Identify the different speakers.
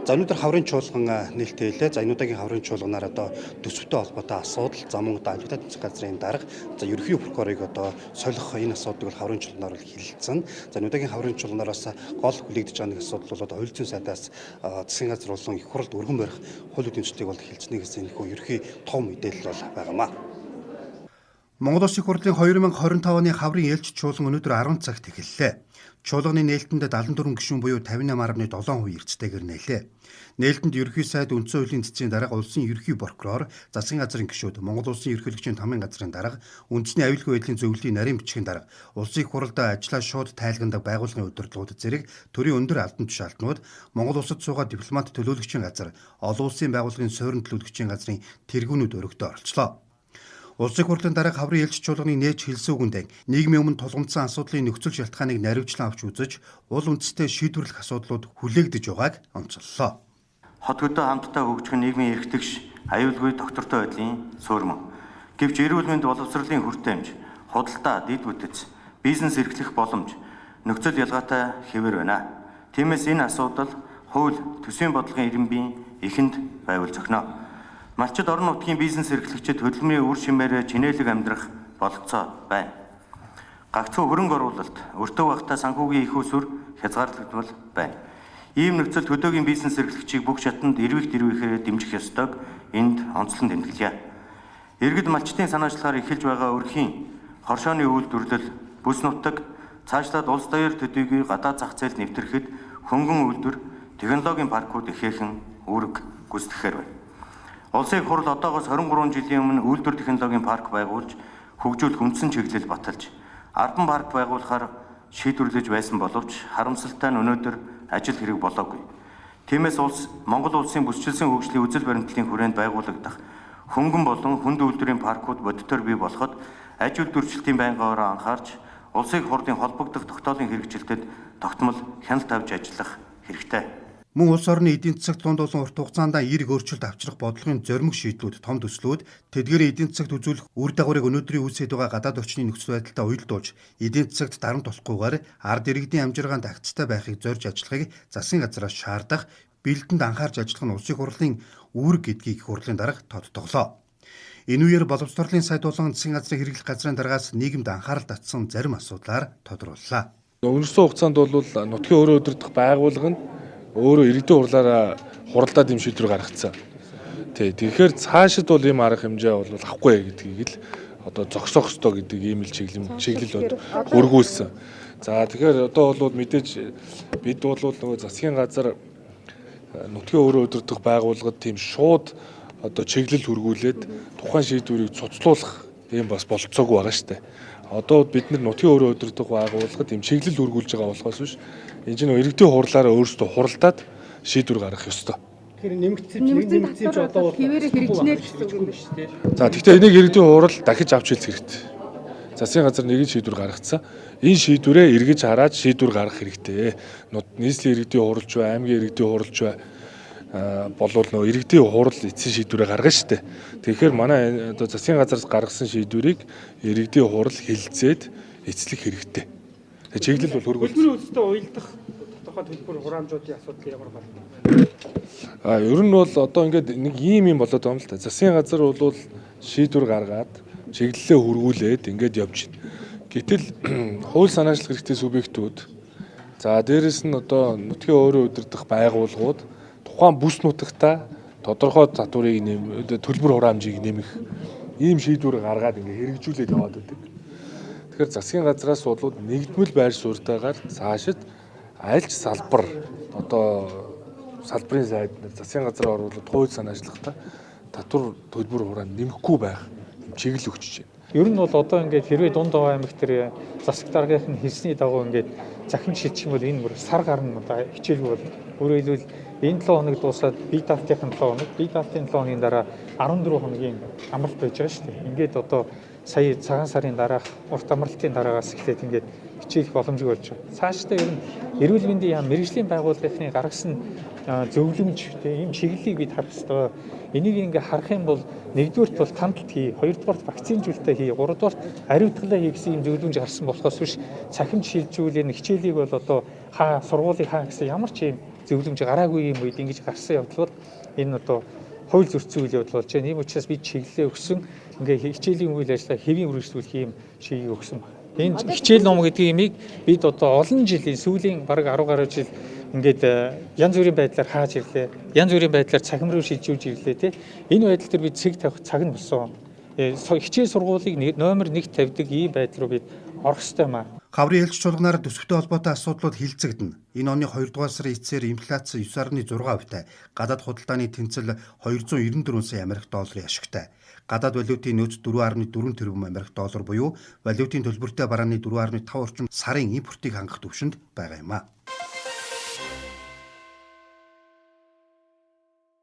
Speaker 1: За өнөөдөр хаврын чуулган нээлттэй хэлээ. За энэ удаагийн хаврын чуулганаар одоо төсөвтэй холбоотой асуудал, за мөн одоо аюултай тэмцэх газрын дарга, за ерөнхий прокурорыг одоо солих энэ асуудлыг бол хаврын чуулганаар бол хэлэлцэн. За энэ удаагийн хаврын чуулганараас гол хүлээгдэж байгаа нэг асуудал бол одоо хууль зүйн сайдаас засгийн газар болон их хурлд өргөн барих хууль дэвшлийг бол хэлцэнэ гэсэн энэхүү ерөнхий том мэдээлэл бол байгаамаа. Монгол Улсын хурлын 2025 оны хаврын ээлжит чуулган өнөөдөр 10 цагт эхэллээ. Чуулганы нээлтэнд 74 гишүүн буюу 58.7% эрсдэгээр нээлээ. Нээлтэнд ерөнхий сайд, үндсэн хуулийн цэцгийн дарга, улсын ерөнхий прокурор, засгийн газрын гишүүд, Монгол Улсын ерөнхийлөгчийн тамын газрын дарга, үндэсний аюулгүй байдлын зөвлөлийн нарийн бичгийн дарга, улсын их хурлд ажлаа шууд тайлгандаг байгууллагын удирдлагууд зэрэг төрийн өндөр албан тушаалтнууд, Монгол улсад суугаа дипломат төлөөлөгчийн газар, олон улсын байгууллагын суурин төлөөлөгчийн газрын тэргүүнүүд өргөдөө оролцлоо. Улсын хурлын дарга хаврын ээлжит чуулганы нээж хэлсэн үгэндээ нийгмийн өмнө тулгамдсан асуудлын нөхцөл шалтгааныг наривчлан авч үзэж, уул үндэстэй шийдвэрлэх асуудлууд хүлээгдэж байгааг онцоллоо.
Speaker 2: Хот хөдөө хамтдаа хөгжих нийгмийн эрх тэгш, аюулгүй тогтвортой байдлын суурь мөн. Гэвч эрүүл мэнд боловсролын хүртээмж, худалдаа, дэд бүтэц, бизнес эрхлэх боломж нөхцөл ялгаатай хэвээр байна. Тиймээс энэ асуудал хууль, төсвийн бодлогын ирэмбийн эхэнд байвал зохино. Малчид орон нутгийн бизнес эрхлэгчид хөдөлмөрийн үр шимээр чинээлэг амьдрах бололцоо байна. Гагцхүү хөрөнгө оруулалт, өртөг багтаа санхүүгийн их усүр хязгаарлагдмал байна. Ийм нөхцөлд хөдөөгийн бизнес эрхлэгчийг бүх шатанд эрвих дэрвэхээр дэмжих ёстойг энд онцлон тэмдэглэе. Иргэд малчдын санаачлахаар эхэлж байгаа өрхийн хоршооны үйлдвэрлэл, бүс нутаг, цаашлаад улс даяар төдийгүй гадаад зах зээлд нэвтрэхэд хөнгөн үйлдвэр, технологийн паркууд ихээхэн үүрэг гүйцэтгэхээр байна. Улсын их хурл одоогоос 23 жилийн өмнө үйлдвэр технологийн парк байгуулж хөгжүүлэх үндсэн чиглэл баталж, 10 парк байгуулахаар шийдвэрлэж байсан боловч харамсалтай нь өнөөдөр ажил хэрэг болоогүй. Тиймээс улс Монгол улсын бүсчилсэн хөгжлийн үзэл баримтлалын хүрээнд байгуулагдах хөнгөн болон хүнд үйлдвэрийн паркууд бодитоор бий болоход аж үйлдвэрчлэлтийн байнгын ороо анхаарч, улсын их хурлын холбогдох тогтоолын хэрэгжилтэд тогтмол хяналт тавьж ажиллах хэрэгтэй.
Speaker 1: Мөн улс орны эдийн засагт дунд болон урт хугацаанд эерэг өөрчлөлт авчрах бодлогын зоримог шийдлүүд, том төслүүд, тэдгээрийн эдийн засагт үзүүлэх үр дагаврыг өнөөдрийн үүсээд байгаа гадаад орчны нөхцөл байдалтай уялдуулж, эдийн засагт дарамт болохгүйгээр ард иргэдийн амжиргаанд агцтай байхыг зорж ажиллахыг засгийн газраас шаардах, бэлдэнд анхаарч ажиллах нь улсын хурлын үүрэг гэдгийг их хурлын дарга тодтоглоо. Энэ үеэр боловсролын сайд болон засгийн газрын хэрэглэх газрын даргаас нийгэмд анхаарал татсан зарим асуудлаар тодрууллаа.
Speaker 3: Өнгөрсөн хугацаанд бол нутгийн өөрөө удирдах байгууллага нь өөрөө иргэдийн хурлаараа хуралдаад юм шийдвэр гаргацсан. Тий, тэгэхээр цаашид бол ийм арга хэмжээ бол авахгүй гэдгийг л одоо зогсоох ёстой гэдэг ийм л чиглэл хөргүүлсэн. За тэгэхээр одоо бол мэдээж бид бол нөгөө засгийн газар нутгийн өөрөө удирдах байгууллагад тийм шууд одоо чиглэл хөргүүлээд тухайн шийдвэрийг цуцлуулах ийм бас болцоогүй байгаа шүү дээ. Одоо бид нар нутгийн өөрөө удирдах байгууллагад ийм чиглэл хөргүүлж байгаа болохоос биш энэ чинь иргэдийн хурлаараа өөрсдөө хуралдаад шийдвэр гаргах ёстой.
Speaker 4: Тэгэхээр нэмэгдсэн ч одоо бол
Speaker 5: хэвээрээ хэрэгжинэ гэсэн үг юм биш үү?
Speaker 3: За гэхдээ энийг иргэдийн хурал дахиж авч хэлэх хэрэгтэй. Засгийн газар нэгэн шийдвэр гаргацсан. Энэ шийдвэрээ эргэж хараад шийдвэр гаргах хэрэгтэй. Нийслэлийн иргэдийн хуралч бай, аймгийн иргэдийн хуралч бай болвол нөө иргэдийн хурал эцсийн шийдвэрээ гаргана шүү дээ. Тэгэхээр манай одоо засгийн газараас гаргасан шийдвэрийг иргэдийн хурал хэлцээд эцлэх хэрэгтэй. Чиглэл бол хөргөл.
Speaker 4: Хөдөлмөрийн үйлстэй уялдах тодорхой төлбөр хураамжуудын асуудал ямар байна?
Speaker 3: Ер нь бол одоо ингээд нэг ийм юм болоод байгаа юм л та. Засгийн газар бол шийдвэр гаргаад чиглэлээ хөргүүлээд ингээд явж байна. Гэтэл хууль санаачлах хэрэгтэй субъектүүд, за дээрэс нь одоо нутгийн өөрөө удирдах байгууллагууд тухайн бүс нутагта тодорхой татварыг төлбөр хураамжийг нэмэх ийм шийдвэр гаргаад ингээд хэрэгжүүлээд яваад байдаг. Тэгэхээр засгийн газраас бол нэгдмэл байр суурьтайгаар цаашид аль ч салбар одоо салбарын сайд нар засгийн газраа оруулаад хууль санаачлахдаа татвар төлбөр хураанд нэмэхгүй байх чиглэл өгч байна.
Speaker 4: Ер нь бол одоо ингээд хэрвээ дунд овоо аймаг тэр засаг даргын хэлсний дагуу ингээд захин шилжих юм бол энэ бүр сар гарна одоо хичээлгүй бол. Өөрөөр хэлбэл энэ 7 хоног дуусаад бие даалтын 7 хоног, бие даалтын 7 хоногийн дараа 14 хоногийн амралт байж байгаа шүү дээ. Ингээд одоо сая цагаан сарын дараах урт амралтын дараагаас эхлээд ингээд хичээлэх боломжгүй болж байгаа. Цаашдаа ер нь эрүүл мэндийн яам мэргэжлийн байгууллагын гаргасан зөвлөмж тийм ийм чиглэлийг бид харах ёстой. Энийг ингээ харах юм бол нэгдүгээрт бол тандалт хий, хоёрдугаарт вакцинжуулалтаа хий, гуравдугаарт ариутгалаа хий гэсэн ийм зөвлөмж гарсан болохоос биш цахимж шилжүүлээ хичээлийг бол одоо хаа сургуулийг хаа гэсэн ямар ч ийм Зөвлөмж гараагүй юм үед ингэж гарсан явдал бол энэ одоо хууль зөрчсөн үйл явдал болж байна. Ийм учраас бид чиглэлээ өгсөн, ингээ хичээлийн үйл ажиллагаа хэвийн үргэлжлүүлэх юм шигийг өгсөн байна. Энэ хичээл ном гэдэг имийг бид одоо олон жилийн сүүлийн бараг 10 гаруй жил ингээд янз бүрийн байдлаар хааж ирлээ. Янз бүрийн байдлаар цахим руу шилжүүлж ирлээ, тий. Энэ байдал дээр бид цэг тавих цаг нь болсон. Хичээл сургуулийг номер 1 тавьдаг ийм байдал руу бид орох ёстой юм аа.
Speaker 1: Хаврын ээлж чуулганаар төсөвтэй холбоотой асуудлууд хилцэгдэнэ. Энэ оны 2 дугаар сарын эцсээр инфляц 9.6%-тай, гадаад худалдааны тэнцэл 294 сая Америк долларын ашигтай. Гадаад валютын нөөц 4.4 тэрбум Америк доллар буюу валютын төлбөртэй барааны 4.5 орчим сарын импортыг хангах түвшинд байгаа юм а.